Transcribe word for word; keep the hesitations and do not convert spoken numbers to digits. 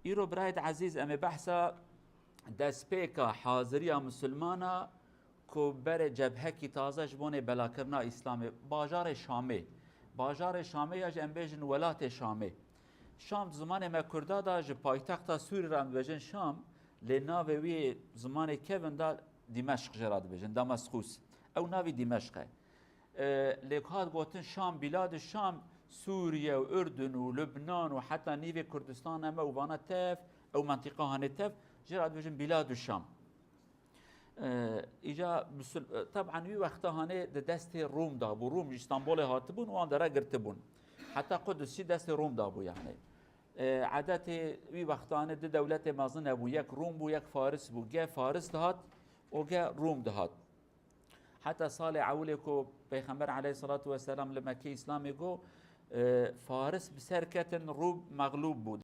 Îro birayet ezîz, em ê behsa destpêka haziriya misilmana ku berê cebhekî taze ji bonê belakirina Îslamê, bajarê Şamê. Bajarê Şamê ya jî em bêjin welatê Şamê. Şam, zimanê me Kurda da ji paytexta Sûrî re em dibêjin Şam, lê navê wî zimanê kevin da Dîmeşq jê re dibêjin, Damaskus. Ew navî Dîmeşq e. E, lê ku hat gotin Şam, bîladu Şam, Sûriye û Urdun û Lubnan û heta nîvê Kurdistan heme û vana tev, ew mentiqa hanê tev, jê re dibêjin bîladu Şam. E, îca Musul-, e, teban wî wexta hanê di destê Rûm da bû. Rûm ji Îstanbulê hatibûn, wan dere girtibûn. Heta Qudus jî destê Rûm da bû yani. E, edetê wî wexta hanê di dewletê mezin hebû. Yek Rûm bû, yek Faris bû. Ge Faris dihat û ge Rûm dihat. Heta salê ewilê ku Peyxember aleyhissalatu vesselam li Mekkê Îslamê got, e, Faris bi ser ketin, Rûm mexlûb bû.